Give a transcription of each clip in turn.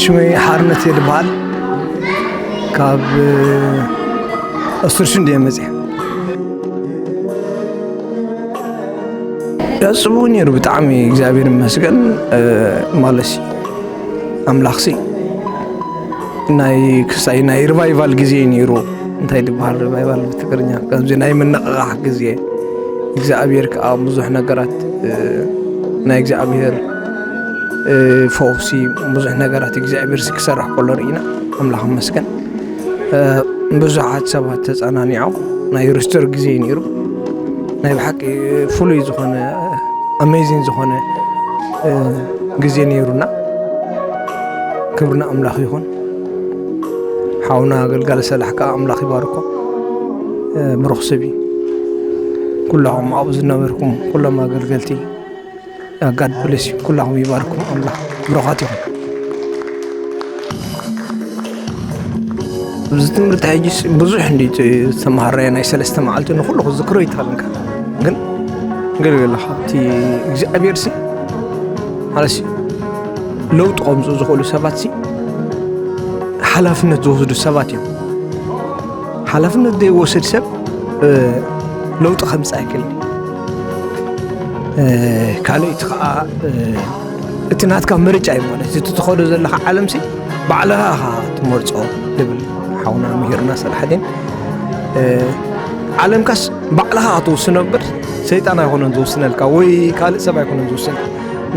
ሽመይ ሓርነት እየ ዝበሃል። ካብ ኣስተርሽን ድየ መፅእ። ደስ ዝብሉ ነይሩ ብጣዕሚ እግዚኣብሔር ይመስገን። ማለት ኣምላኽሲ ናይ ክሳይ ናይ ሪቫይቫል ግዜ ነይሩ። እንታይ ዝበሃል ሪቫይቫል ብትግርኛ? ከምዚ ናይ ምንቕቓሕ ግዜ እግዚኣብሔር ከዓ ብዙሕ ነገራት ናይ እግዚኣብሔር ፈውሲ ብዙሕ ነገራት እግዚኣብሔር ክሰርሕ ከሎ ርኢና። ኣምላኽ ይመስገን። ብዙሓት ሰባት ተፀናኒዖም ናይ ሪስቶር ግዜ ነይሩ። ናይ ብሓቂ ፍሉይ ዝኾነ ኣሜዚን ዝኾነ ግዜ ነይሩና። ክብሪ ንኣምላኽ ይኹን። ሓውና ኣገልጋሊ ሰላሕ ከዓ ኣምላኽ ይባርኮ። ብሩኽ ሰብ እዩ። ኩላኹም ኣብኡ ዝነበርኩም ኩሎም ኣገልገልቲ ኣጋድ ብለስ እዩ። ኩላኹም ይባርኩም ኣምላኽ። ብሩኻት ኢኹም። ኣብዚ ትምህርቲ ሕጂ ብዙሕ እንዲ ዝተምሃርናዮ ናይ ሰለስተ መዓልቲ ንኩሉ ክዝክሮ ይትኽእልንካ ግን ገልገለ ካብቲ እግዚኣብሔር ሲ ማለት ለውጢ ከምፅኡ ዝኽእሉ ሰባት ሲ ሓላፍነት ዝወስዱ ሰባት እዮም። ሓላፍነት ዘይወስድ ሰብ ለውጢ ከምፅእ ኣይክእል። ካልእ እቲ ከዓ እቲ ናትካ ምርጫ እዩ ማለት እቲ ትኸዶ ዘለካ ዓለም ሲ ባዕልኻ ኢኻ ትመርፆ ዝብል ሓውና ምሂርና ሰላሕዲን። ዓለምካስ ባዕልኻ ትውስኖ እምበር ሰይጣን ኣይኮነን ዝውስነልካ ወይ ካልእ ሰብ ኣይኮነን ዝውስን።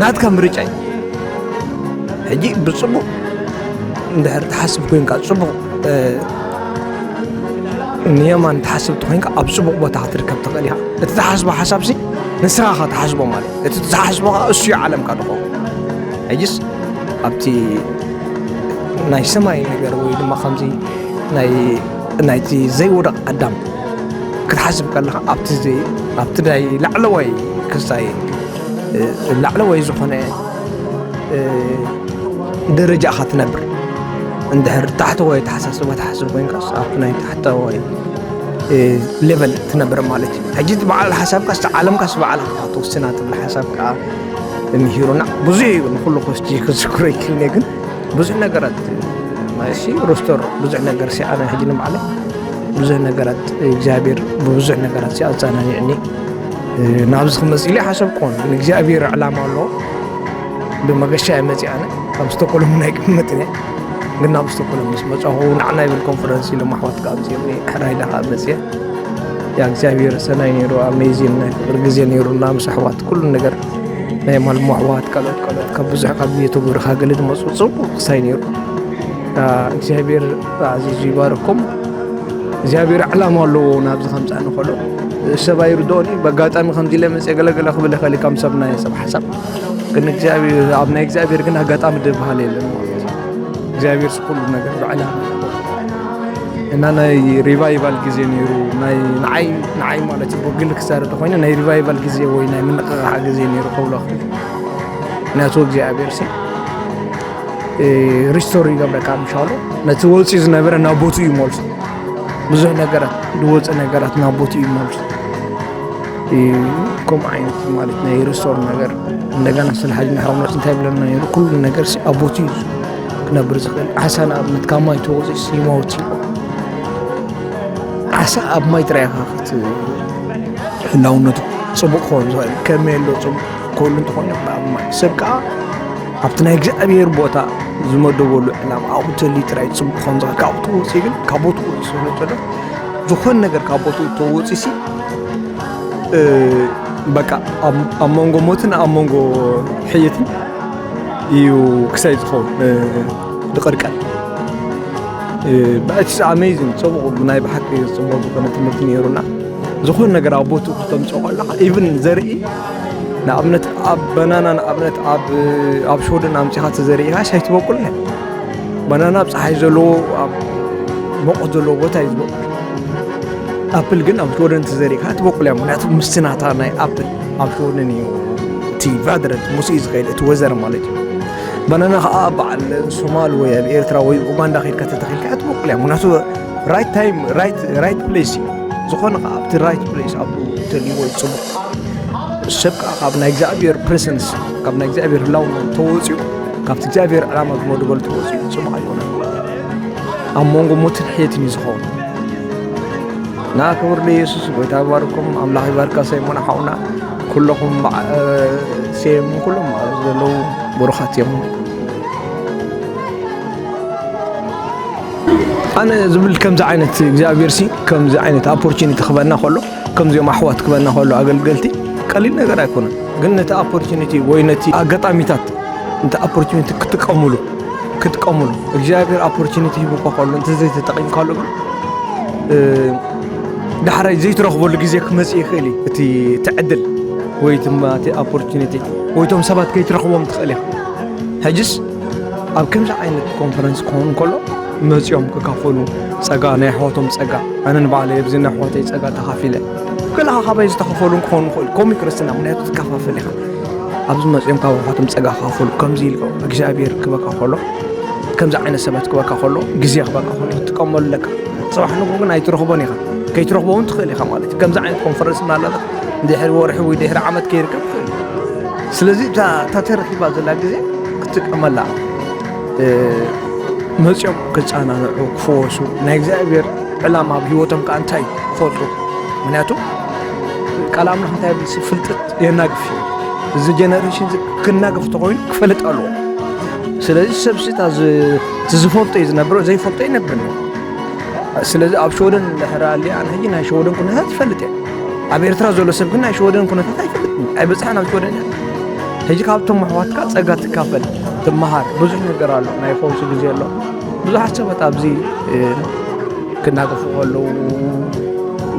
ናትካ ምርጫ እዩ። ሕጂ ብፅቡቕ እንድሕር ትሓስብ ኮይንካ ፅቡቕ ንየማን ትሓስብ ተኮይንካ ኣብ ፅቡቕ ቦታ ክትርከብ ትኽእል ኢኻ። እቲ ትሓስቦ ሓሳብሲ ንስኻ ኢኻ ትሓስቦ ማለት እቲ ትሓስቦ ከዓ እሱ እዩ ዓለምካ ድኸውን። ሕጅስ ኣብቲ ናይ ሰማይ ነገር ወይ ድማ ከምዚ ናይ ናይቲ ዘይወደቕ ኣዳም ክትሓስብ ከለኻ ኣብቲ ዘይ ኣብቲ ናይ ላዕለዋይ ክስታይ ላዕለዋይ ዝኾነ ደረጃ ኢኻ ትነብር። እንድሕር ታሕተዋይ ተሓሳስባ ትሓስብ ኮይንካስ ኣብቲ ናይ ታሕተዋይ ሌቨል ትነብር ማለት እዩ። ሕጂ እቲ በዓል ሓሳብካስ ዓለምካስ ባዕላ ትውስና ትብል ሓሳብ ከዓ ምሂሩና ብዙሕ እዩ። ንኩሉ ኮስቲ ክዝክሮ ይክልኒ ግን ብዙሕ ነገራት ማለትሲ ሮስተር ብዙሕ ነገር ሲ ኣነ ሕጂ ንባዕለ ብዙሕ ነገራት እግዚኣብሔር ብብዙሕ ነገራት ሲ ኣፀናኒዕኒ ናብዚ ክመፅእ ኢለ ሓሰብኩን ንእግዚኣብሔር ዕላማ ኣለዎ። ብመገሻ እየ መፅእ ኣነ ካብ ስቶኮሎም ናይ ቅመጥን እየ ግን ናብ ስቶኮሎም ምስ መፃኹ ንዓና ይብል ኮንፈረንስ ኢሎም ኣሕዋት ካብ ዚኦም ሕራይ ኢለ ካብ መፅእ ያ እግዚኣብሔር ሰናይ ነይሩ ኣሜዚን ናይ ፍቅሪ ግዜ ነይሩና ምስ ኣሕዋት ኩሉ ነገር ናይ ማልሞ ኣሕዋት ካልኦት ካልኦት ካብ ብዙሕ ካብ የተጎርኻ ገለ ዝመፁ ፅቡቅ ክሳይ ነይሩ እግዚኣብሔር ኣዚዙ ይባረኩም እግዚኣብሔር ዕላማ ኣለዎ ናብዚ ከምፃ ንኸሎ ሰብ ኣይርድኦን እዩ ብኣጋጣሚ ከምዚ ኢለ መፅእ ገለገለ ክብል ይኽእል እዩ ከም ሰብ ናይ ሰብ ሓሳብ ግን እግዚኣብሔር ኣብ ናይ እግዚኣብሔር ግን ኣጋጣሚ ዝበሃል የለን ማለት እዩ እግዚኣብሔር ስኩሉ ነገር ብዕላማ እና ናይ ሪቫይቫል ግዜ ነይሩ ናይ ንዓይ ንዓይ ማለት እዩ ብግል ክዛረብ ተኮይነ ናይ ሪቫይቫል ግዜ ወይ ናይ ምንቕቃሕ ግዜ ነይሩ ከብሎ ክእል ምክንያቱ እግዚኣብሔር ሲ ሪስቶር ይገብረካ ምሻሉ ነቲ ወፂ ዝነበረ ናብ ቦቱ እዩ መልሱ ብዙሕ ነገራት ዝወፀ ነገራት ናብ ቦቱ እዩ መልሱ ከምኡ ዓይነት ማለት ናይ ሪስቶር ነገር እንደገና ስለ ሓጅና ሓውነት እንታይ ብለና ነይሩ ኩሉ ነገር ኣብ ቦቱ እዩ ክነብር ዝኽእል ዓሳ ንኣብነት ካብ ማይ ተወፂ ይመውት እዩ ዓሳ ኣብ ማይ ጥራይ ኢኻ ህላውነቱ ፅቡቅ ክኸውን ዝኽእል ከመይ ኣሎ ፅቡቅ ክህሉ እንተኾይኑ ኣብ ማይ ሰብ ከዓ ኣብቲ ናይ እግዚኣብሔር ቦታ ዝመደበሉ ዕላማ ኣብኡ ተልዩ ጥራይ ፅቡቅ ክኸውን ዝኽእል ካብኡ ተወፂ ግን ካብ ቦትኡ ዝስእሎ ዘሎ ዝኾን ነገር ካብ ቦትኡ ተወፂ ሲ በቃ ኣብ መንጎ ሞትን ኣብ መንጎ ሕይትን እዩ ክሳይ ዝኸውን ዝቕርቀር ብዕቲ ኣሜዚን ፅቡቕ ናይ ብሓቂ ፅቡቕ ዝኾነ ትምህርቲ ነይሩና ዝኾነ ነገር ኣብ ቦትኡ ክተምፅኦ ከለካ ኢቭን ዘርኢ ንኣብነት ኣብ በናና ንኣብነት ኣብ ሸወደን ኣምፂኻ ተዘሪኢኻ ሻይ ትበቁል በናና ኣብ ፀሓይ ዘለዎ ኣብ መቆት ዘለዎ ቦታ እዩ ዝበቁል ኣፕል ግን ኣብ ሽወደን ተዘሪእካ ትበቁል እያ ምክንያቱ ምስቲ ናታ ናይ ኣፕል ኣብ ሽወደን እዩ እቲ ቫድረት ሙስ እዩ ዝኸይድ እቲ ወዘር ማለት እዩ በናና ከዓ በዓል ሶማል ወይ ኣብ ኤርትራ ወይ ኡጋንዳ ከይድካ ተተኺልካ ትበቁል እያ ምክንያቱ ራይት ታይም ራይት ፕሌስ እዩ ዝኾነ ከዓ ኣብቲ ራይት ፕሌስ ኣብኡ ተልዎ ይፅቡቅ ሰብ ከዓ ካብ ናይ እግዚኣብሔር ፕሬሰንስ ካብ ናይ እግዚኣብሔር ህላውና ተወፅኡ ካብቲ እግዚኣብሔር ዕላማ ዝመደበሉ ተወፂኡ ፅቡቅ ኣይኮነን። ኣብ መንጎ ሞትን ሕየትን እዩ ዝኸውን። እና ክብር ለኢየሱስ። ጎይታ ይባርኩም፣ ኣምላኽ ይባርካ ሰይሞን ሓውና። ኩለኹም በዓ- ሴም ኩሎም ኣብዚ ዘለዉ ብሩኻት እዮም። ኣነ ዝብል ከምዚ ዓይነት እግዚኣብሔር ሲ ከምዚ ዓይነት ኣፖርቹኒቲ ክበና ከሎ፣ ከምዚኦም ኣሕዋት ክበና ከሎ ኣገልገልቲ ቀሊል ነገር ኣይኮነን። ግን ነቲ ኣፖርቹኒቲ ወይ ነቲ ኣጋጣሚታት፣ ነቲ ኣፖርቹኒቲ ክጥቀሙሉ ክጥቀሙሉ እግዚኣብሔር ኣፖርቹኒቲ ሂቡካ ከሎ እንተዘይተጠቂምካሉ ግን ዳሕራይ ዘይትረኽበሉ ግዜ ክመፅእ ይኽእል እዩ። እቲ ትዕድል ወይ ድማ እቲ ኣፖርቹኒቲ ወይ ቶም ሰባት ከይትረኽቦም ትኽእል ኢኻ። ሕጅስ ኣብ ከምዚ ዓይነት ኮንፈረንስ ክኸውን ከሎ መፂኦም ክካፈሉ ፀጋ ናይ ኣሕዋቶም ፀጋ ኣነ ንባዕለይ ኣብዚ ናይ ኣሕዋተይ ፀጋ ተኻፊለ ገለኻ ካባይ ዝተኸፈሉ ክኾኑ ይኽእል። ከምኡ ክርስትና ምክንያቱ ትከፋፈል ኢኻ። ኣብዚ መፂኦም ካብ ኣሕዋቶም ፀጋ ክካፈሉ ከምዚ ኢልካ እግዚኣብሔር ክበካ ከሎ ከምዚ ዓይነት ሰባት ክበካ ከሎ ግዜ ክበካ ከሎ ክትጥቀመሉ ኣለካ። ፅባሕ ንግሆ ግን ኣይትረኽቦን ኢኻ። ከይትረኽቦ እውን ትኽእል ኢኻ ማለት እዩ። ከምዚ ዓይነት ኮንፈረንስ እናለካ ድሕሪ ወርሒ ወይ ድሕሪ ዓመት ከይርከብ ይኽእል። ስለዚ እታ እታ ተረኺባ ዘላ ግዜ ክትጥቀመላ መፂኦም ክፀናንዑ ክፈወሱ ናይ እግዚኣብሔር ዕላማ ኣብ ህይወቶም ከዓ እንታይ ክፈልጡ። ምክንያቱ ቃል ኣምላኽ እንታይ ብል ፍልጠት የናግፍ እዩ። እዚ ጀነሬሽን ክናገፍ ተኮይኑ ክፈልጥ ኣለዎ። ስለዚ ሰብ ስታ ዝፈልጦ እዩ ዝነብሮ ዘይፈልጦ ይነብር። ስለዚ ኣብ ሸወደን ድሕር ኣሊ ኣነ ሕጂ ናይ ሸወደን ኩነታት ይፈልጥ እየ። ኣብ ኤርትራ ዘሎ ሰብ ግን ናይ ሸወደን ኩነታት ኣይፈልጥን ኣይበፅሓን ኣብ ሸወደን እያ። ሕጂ ካብቶም ኣሕዋትካ ፀጋ ትካፈል ትመሃር ብዙሕ ነገር ኣሎ። ናይ ፈውሲ ግዜ ኣሎ። ብዙሓት ሰባት ኣብዚ ክናገፉ ከለዉ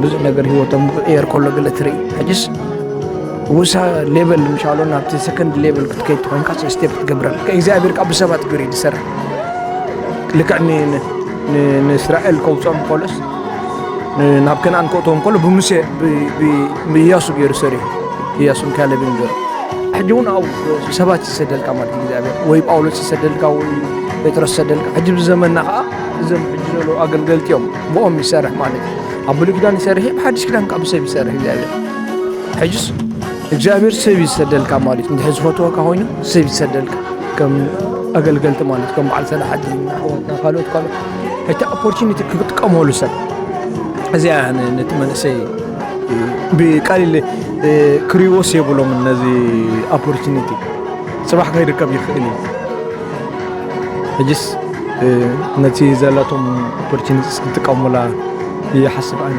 ብዙሕ ነገር ህይወቶም ክቅየር ከሎ ገለ ትርኢ። ሕጅስ ውሳ ሌቨል ምሻሎ ናብቲ ሰከንድ ሌቨል ክትከይድ ትኮንካ ስቴፕ ክትገብረል እግዚኣብሔር ካብ ብሰባት ገይሩ እዩ ዝሰርሕ። ልክዕ ንእስራኤል ከውፅኦም ከሎስ ናብ ከነኣን ከእትዎም ከሎ ብሙሴ ብእያሱ ገይሩ ሰሪሑ። እያሱን ካለብን ገይሩ ሕጂ እውን ኣብኡ ሰባት ይሰደልካ ማለት እግዚኣብሔር ወይ ጳውሎስ ይሰደልካ ወይ ጴጥሮስ ይሰደልካ። ሕጂ ብዘመንና ከዓ እዞም ሕጂ ዘለዉ ኣገልገልቲ እዮም። ብኦም ይሰርሕ ማለት እዩ። ኣብ ብሉይ ኪዳን ይሰርሕ እዩ፣ ብሓድሽ ኪዳን ከዓ ብሰብ ይሰርሕ እግዚኣብሔር። ሕጅስ እግዚኣብሔር ሰብ ይሰደልካ ማለት እዩ። እንድሕር ዝፈትወካ ኮይኑ ሰብ ይሰደልካ ከም ኣገልገልቲ ማለት ከም በዓል ሰላሓዲን ኣሕዋትና ካልኦት ካልኦት እቲ ኦፖርቹኒቲ ክጥቀመሉ ሰብ እዚኣ ነቲ መንእሰይ ብቃሊል ክሪዎስ የብሎምን ነዚ ኦፖርቹኒቲ። ፅባሕ ከይርከብ ይኽእል እዩ። ሕጅስ ነቲ ዘላቶም ኦፖርቹኒቲስ ክጥቀሙላ ይሓስብ ኣነ።